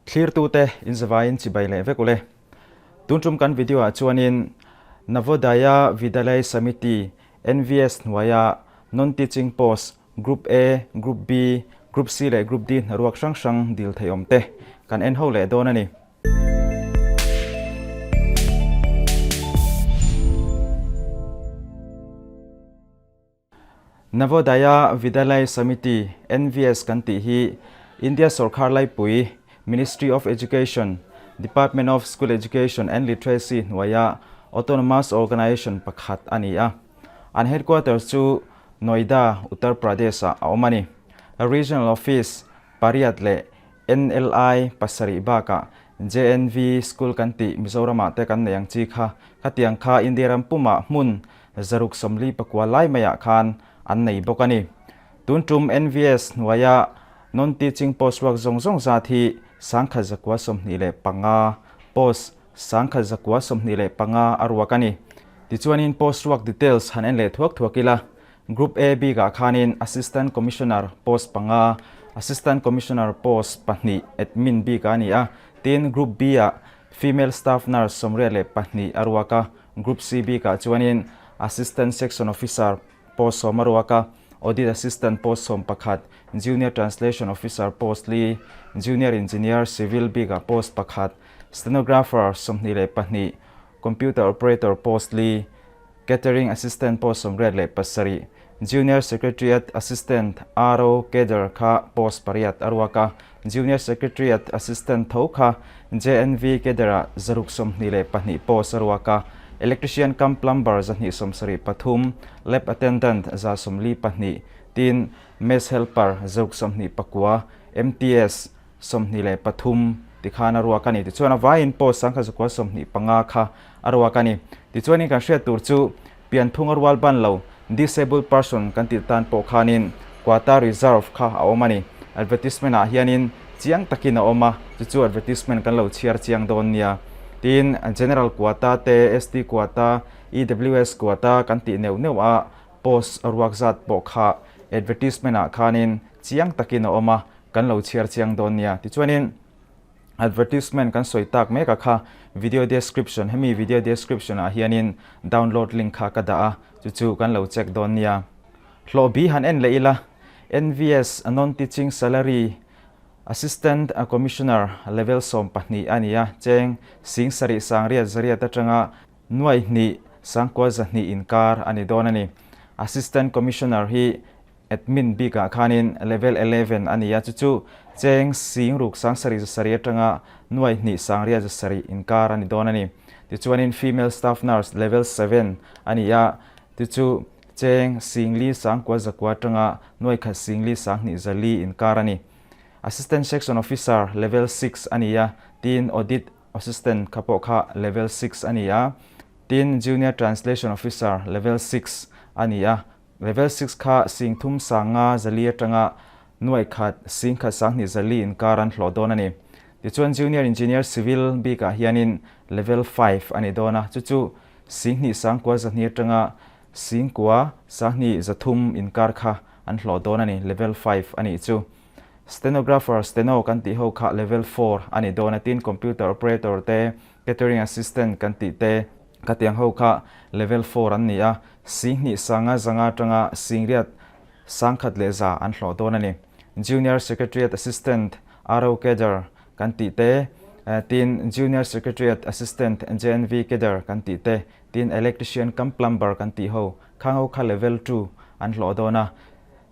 Thlirtute in zavaiin chibai leh vek ule. Tun tum kan video ah chuanin Navodaya Vidyalay Samiti, NVS, hnuaia Non-Teaching Post, Group A, Group B, Group C leh Group D hnaruak hrang hrang dil thei awm te kan en ho leh dawn a ni. Navodaya Vidyalay Samiti, NVS, kan tih hi India sawrkhar laipui Ministry of Education, Department of School Education and Literacy hnuaia autonomous organization pakhat a ni a. An headquarters chu Noida, Uttar Pradesh-ah a awm a ni. Regional Office pariat leh NLI pasarih bakah JNV School kan tih Mizoramah te kan nei ang chi kha khatiang kha India ram pumah hmun 649 lai maiah khan an nei bawk a ni. Tun tum NVS hnuaia non-teaching post ruak zawng zawng zat hi 1125 post 1125 a ruak a ni. Tichuanin post ruak details han en leh thuak thuak ila, Group A bikah khanin Assistant Commissioner post panga, Assistant Commissioner post pahnih admin bikah a ni a, tin Group B-ah Female Staff Nurse 82 a ruak a, Group C bikah chuanin Assistant Section Officer post sawm a ruak a, Audit Assistant post 11, Junior Translation Officer post li, Junior Engineer Civil bikah post pakhat, Stenographer 22, Computer Operator post li, Catering Assistant post 87, Junior Secretariat Assistant, RO, Cadre kha post pariat a ruak a, Junior Secretariat Assistant tho kha JNV Cadre-ah 622 post a ruak a, Electrician cum Plumber 273, Lab Attendant 142, tin Mess Helper 129, MTS 23 tikhan a ruak a ni. Tichuan a vaiin post 1125 kha a ruak a ni. Tichuanin kan hriat tur chu pianphung a rual ban lo, disabled person kan tih tan pawh khanin quota reserve kha a awm a ni. Advertisement ah hianin chiang takin a awm a, chu chu advertisement kan lo chhiar chiang dawn nia. Tin, general quota te, ST quota, EWS quota kan tih neuh neuh a, post a ruak zat pawh kha advertisement ah khanin chiang takin a awm a, kan lo chhiar chiang dawn nia. Tichuanin. Advertisement kan sawi tak mek a kha video description hemi video description ah hianin download link kha ka dah a chu chu kan lo check dawn nia. Hlawh bi han en leh ila NVS non teaching salary Assistant Commissioner level 12 a ni a cheng sing sarih sangriat zariat atanga nuai hnih sangkua zahnih inkar a ni dawn a ni. Assistant Commissioner hi Admin bikah khanin level 11 a ni a, chu chu cheng sing ruk sang sarih za sarih atanga nuai hnih sang riat za sarih inkar a ni dawn a ni. Tichuanin female staff nurse level 7 a ni a, chu chu cheng sing li sang kua zakua atanga nuai khat sing li sang hnih za li inkar a ni. Assistant section officer level 6 a ni a, tin audit assistant kha pawh kha level 6 a ni a, tin junior translation officer level 6 a ni a, Level 6 kha sing thum sang nga zali atanga nuai khat sing khat sang hnih zali inkar an hlawh dawn a ni. Tichuan Junior Engineer Civil bikah hianin Level 5 a ni dawn a, chu chu sing hnih sang kua zahnih atanga sing kua sang hnih zathum inkar kha an hlawh dawn a ni, Level 5 a nih chu. Stenographer, steno kan tih ho kha Level 4 a ni dawn a, tin Computer Operator te, Catering Assistant kan tih te, Khatiang ho kha level 4 an ni a, sing hnih sanga zanga atanga sing riat sangkhat leh za an hlawh dawn a ni. Junior Secretariat Assistant, RO Cadre, kan tih te, tin Junior Secretariat Assistant, JNV Cadre, kan tih te, tin Electrician cum Plumber kan tih ho, khang ho kha level 2 an hlawh dawn a.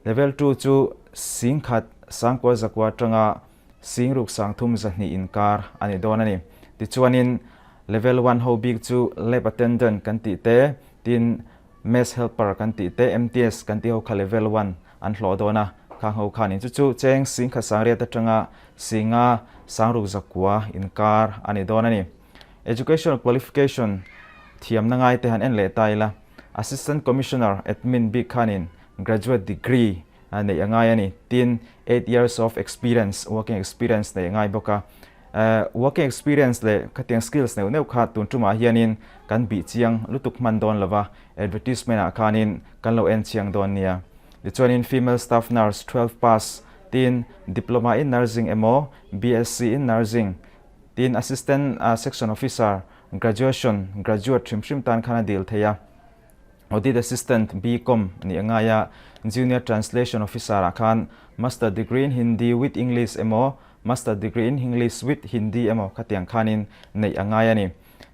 Level 2 chu sing khat sangkua zakua atanga sing ruk sangthum zahnih inkar a ni dawn a ni. Tichuanin level 1 ho bik chu lab attendant kan tih te, tin mess helper kan tih te, MTS kan tih ho kha level 1 an hlawh dawn a, khang ho khanin chu chu cheng sing khat sangriat atanga singa sangruk zakua inkar a ni dawn a ni. Educational qualification thiamna ngai te han en leh ta ila, Assistant Commissioner admin bik khanin graduate degree neih a ngai a ni. Tin, 8 years of experience, working experience neih a ngai bawk a. Working experience leh khatiang skills neuh neuh kha tun tumah hianin kan bih chiang lutuk hman dawn lova, advertisement ah khanin kan lo en chiang dawn nia. Tichuanin female staff nurse 12 pass Tin, Diploma in Nursing emaw, BSc in Nursing, tin Assistant Section Officer, Graduation, Graduate hrim hrim tan khan a dil thei a. Audit Assistant, BCom, nih a ngai a, Junior Translation Officer ah khan Master Degree in Hindi with English emaw, Master Degree in Hinglish with Hindi emaw khatiang khanin neih a ngai a ni.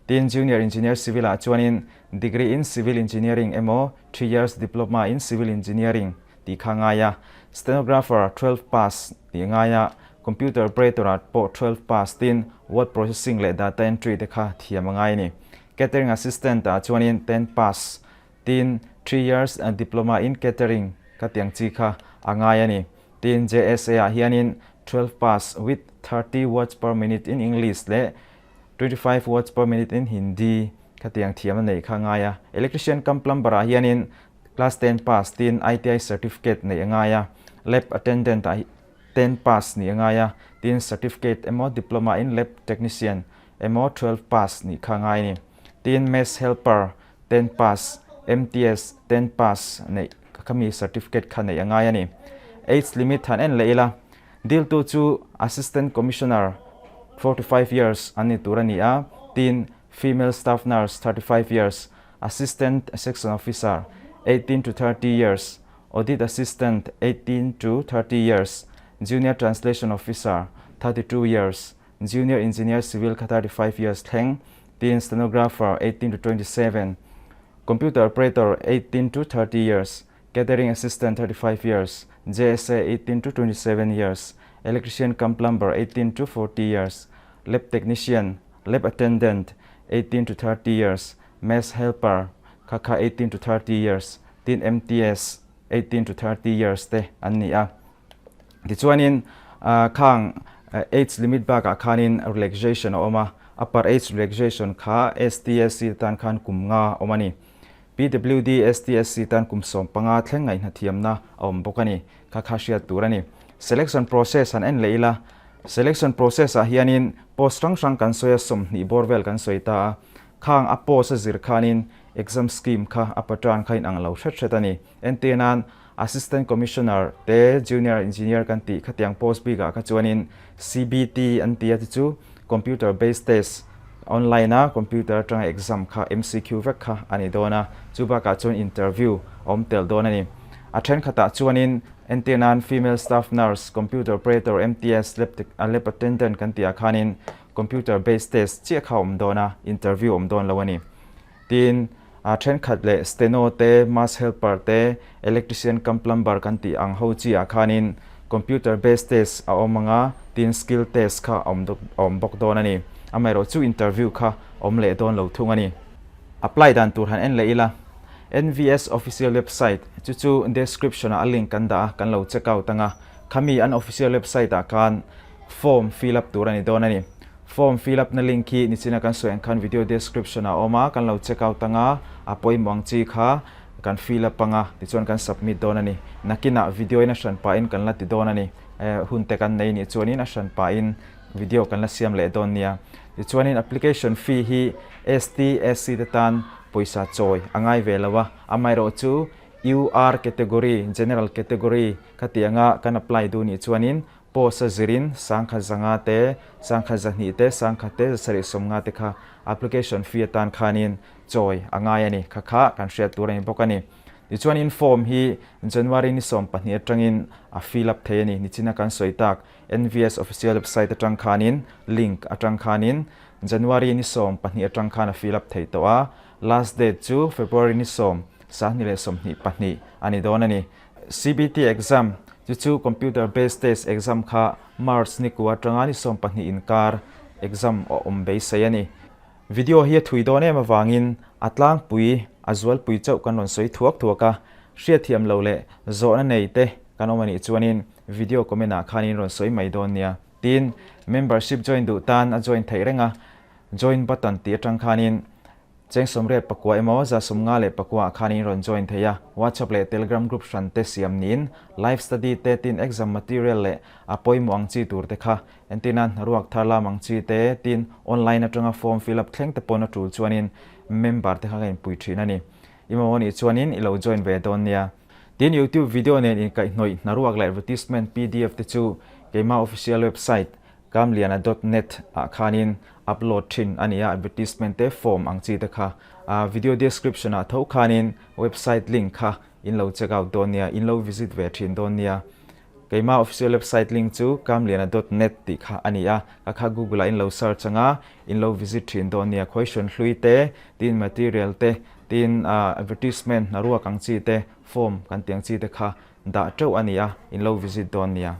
Tin, Junior Engineer Civil ah chuanin Degree in Civil Engineering emaw, 3 years Diploma in Civil Engineering tih kha a ngai a, Stenographer 12 pass tih a ngai a, Computer Operator ah pawh 12 pass tin Word Processing leh Data Entry te kha thiam a ngai a ni. Catering Assistant ah chuanin 10 pass tin 3 years Diploma in Catering ka tiang chi kha a ngai a ni. Tin JSA ah hianin 12 pass with 30 words per minute in English leh 25 words per minute in Hindi kha tiang thiam a neih kha a ngai a. Electrician cum Plumber ah hianin Class 10 pass tin ITI certificate neih a ngai a. Lab Attendant ah 10 pass nih a ngai a, tin certificate emaw diploma in lab technician emaw 12 pass nih kha a ngai a ni. Tin mess helper 10 pass, MTS 10 pass neih khami certificate kha neih a ngai a ni. Age limit han en leh ila, diltu chu Assistant Commissioner 45 years an ni tur a ni a, tin female staff nurse 35 years, Assistant Section Officer 18 to 30 years, Audit Assistant 18 to 30 years, Junior Translation Officer 32 years, Junior Engineer Civil kha 35 years thleng, tin Stenographer 18 to 27, Computer Operator 18 to 30 years, Catering Assistant 35 years, JSA 18 to 27 years, Electrician cum Plumber 18 to 40 years, Lab Technician, Lab Attendant 18 to 30 years, Mess Helper kha kha 18 to 30 years, tin MTS 18 to 30 years te an ni a. Tichuanin khang age limit bakah khanin relaxation a awm a, upper age relaxation kha STSC tan khan kum nga awm a ni. PWD STSC tan kum 15 thleng ngaihna thiamna a awm bawk a ni. Kha kha hriat tur a ni. Selection process han en leh ila, selection process ah hianin post hrang hrang kan sawi a, 20 bawr vel kan sawi ta a. Khang a post a zir khanin exam scheme kha a pattern kha inang lo hret hret a ni. Entir nan Assistant Commissioner te Junior Engineer kan tih khatiang post bikah kha chuanin CBT an ti a ti chu Computer Based Test online a computer atanga exam kha MCQ vek kha a ni dawn a, chu bakah chuan interview a awm tel dawn a ni. A thenkhatah chuanin entir nan Female Staff Nurse, Computer Operator, MTS, Lab Attendant kan tihah khanin Computer based test chiah kha a awm dawn a, interview a awm dawn lo a ni. Tin, a thenkhat leh steno te, mass helper te, electrician cum plumber kan tih ang ho chi ah khanin computer based test a awm ang a, tin skill test kha a awm a awm bawk dawn a ni. Amaherawh chu interview kha a awm leh dawn lo thung a ni. Apply dan tur han en leh ila, NVS official website chu chu description ah a link kan dah a, kan lo check out ang a, khami an official website ah khan Form fill up tur a ni dawn a ni. Form fill up na link hi nichina kan sawi ang khan video description ah a awm a, kan lo check out ang a, a pawimawh ang chi kha kan fill up ang a, tichuan kan submit dawn a ni. Nakinah video in a hran pahin kan la ti dawn a ni. Hun te kan nei nih chuanin a hran pahin video kan la siam leh dawn nia. Tichuanin application fee hi ST, SC te tan pawisa chawi a ngai ve lo a, amaherawh chu UR category, General category khatianga kan apply duh nih chuanin Post a zirin 1000 500 te, 1200 te, 1000 te, 750 te kha application fee atan khanin chawi a ngai a ni. Kha kha kan hriat tur a ni bawk a ni. Tichuanin form hi January ni 12 atangin a fill up thei a ni. Nichina kan sawi tak NVS official website atang khanin link atang khanin January ni 12 atang khan a fill up thei tawh a. Last date chu February ni 10, 2022 a ni dawn a ni. CBT exam, chu chu Computer Based Test exam kha March ni kua atanga ni 12 inkar exam a awm beisei a ni. Video hi a thui dawn em avangin a tlangpui, a zualpui chauh kan rawn sawi thuak thuak a, hriatthiam lo leh zawhna nei te kan awm a nih chuanin video comment ah khanin rawn sawi mai dawn nia. Tin, membership join duh tan a join theih reng a, join button tih atang khanin Cheng 89 emaw 159 ah khan in rawn join thei a, WhatsApp leh Telegram group hran te siam niin live study te tin exam material leh a pawimawh ang chi tur te kha entirna hnaruak thar lam ang chi te tin online atanga form fill up thleng te pawn a tul chuanin member te kha ka inpui thin a ni. I mamawh nih chuanin i lo join ve dawn nia. Tin, YouTube video nen inkaihhnawih hnaruak leh advertisement pdf te chu keima official website kamliana dot net ah khanin upload thin a ni a, advertisement te form ang chi te kha video description ah tho khanin website link kha in lo check out dawn nia, in lo visit ve thin dawn nia. Keima official website link chu kamliana dot net tih kha a ni a, ka kha Google ah in lo search anga in lo visit thin dawn nia. Question hlui te, tin material te, tin advertisement hnaruak ang chi te, form kan tih ang chi te kha dah teuh a ni a, in lo visit dawn nia.